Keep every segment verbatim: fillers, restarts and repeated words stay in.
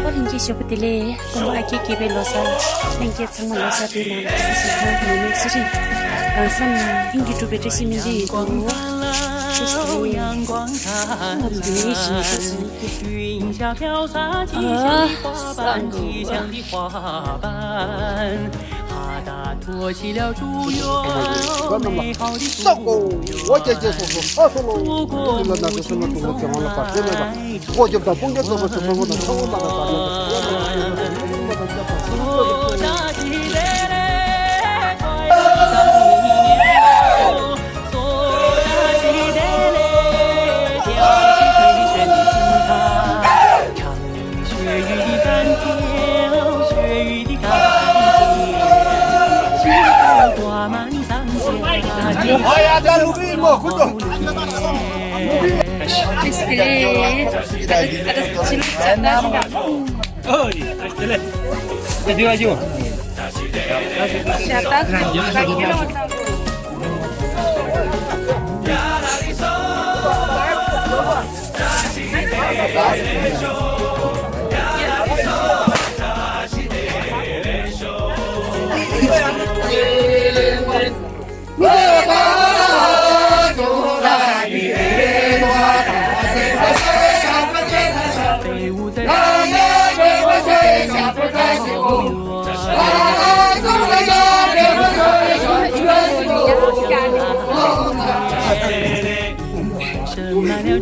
ལྷན་རྒྱས་ཞོགས་པ་བདེ་ལེགས། དགོན་པ་ཨ་རྒྱས་བརྒྱད་པའི་ལོ་གསར། ལྷན་རྒྱས་ཚང་མ་ལོ་གསར་བདེ་ལེགས། ཁ་སང་ཁ་མི་མེད་ཚེ་རིང་། གང་བསམ་ལྷུན་གྱིས་འགྲུབ་པའི་བཀྲ་ཤིས་སྨོན་འདུན་ཡོད་དོ། ཁ་སང་ཁ་མི་མེད་ཞིང་ཁ་སང་ཁ། ཨ། སང་ཁ། 我姐姐说说，他说了，我们那个什么中国解放了，把这个了，我就到东边走过去，我们到中国那个打那个。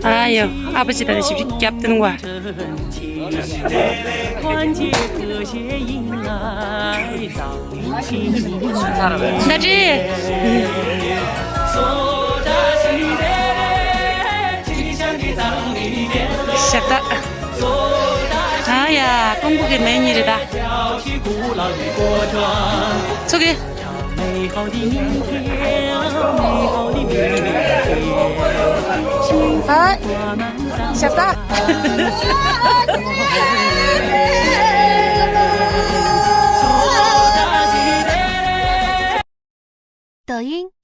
ཨ་ཡོ། ཨ་ཕ་ཅི་ད་ཞིབ་ཞིབ་རྒྱབ་སྟེ་ནུ་བ། ད་ཅི། ཞབས་ཏ། ཨ་ཡ། ཀོང་པོ་གི་མེ་གཉིས་རེད་ད། ཚོ་གི། ཧའི། ཞབས་ཏ། 抖音。